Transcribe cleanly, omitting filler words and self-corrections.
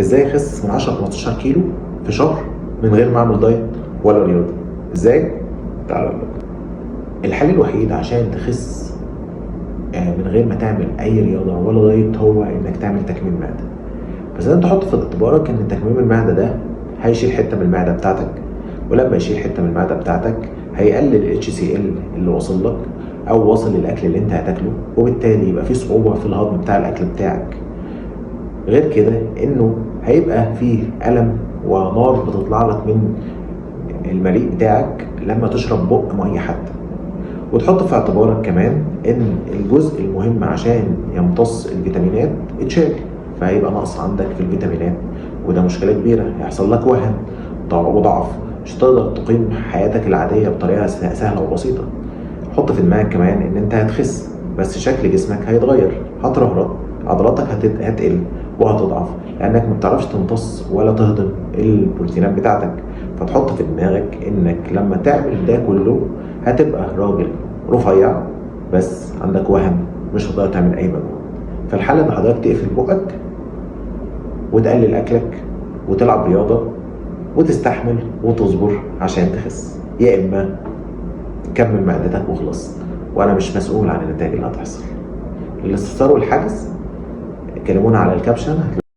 ازاي اخس من 10 ل 15 كيلو في شهر من غير ما اعمل دايت ولا رياضة؟ ازاي؟ تعالى أقول لك. الحل الوحيد عشان تخس من غير ما تعمل اي رياضة ولا دايت هو انك تعمل تكميم معده. بس لازم تحط في اعتبارك ان تكميم المعدة ده هيشيل حتة من المعدة بتاعتك، ولما يشيل حتة من المعدة بتاعتك هيقلل ال HCl اللي واصل لك او واصل للاكل اللي انت هتاكله، وبالتالي يبقى في صعوبة في الهضم بتاع الاكل بتاعك. غير كده انه هيبقى فيه الم ونار بتطلع لك من المريء بتاعك لما تشرب بق مية حتى. وتحط في اعتبارك كمان ان الجزء المهم عشان يمتص الفيتامينات اتشال، فهيبقى نقص عندك في الفيتامينات، وده مشكلة كبيرة. هيحصل لك وهن وضعف، مش هتقدر تقيم حياتك العادية بطريقة سهلة وبسيطة. حط في دماغك كمان ان انت هتخس بس شكل جسمك هيتغير، هترهرط، عضلاتك هتقل وهتضعف لانك ما بتعرفش تمتص ولا تهضم البروتينات بتاعتك. فتحط في دماغك انك لما تعمل ده كله هتبقى راجل رفيع بس عندك وهن، مش هتقدر تعمل اي مجهود. فالحل ان حضرتك تقفل بقك وتقلل اكلك وتلعب رياضة وتستحمل وتصبر عشان تخس، يا اما كمم معدتك وخلص، وانا مش مسؤول عن النتائج اللي هتحصل. للاستفسار والحجز كلمونا على ال caption.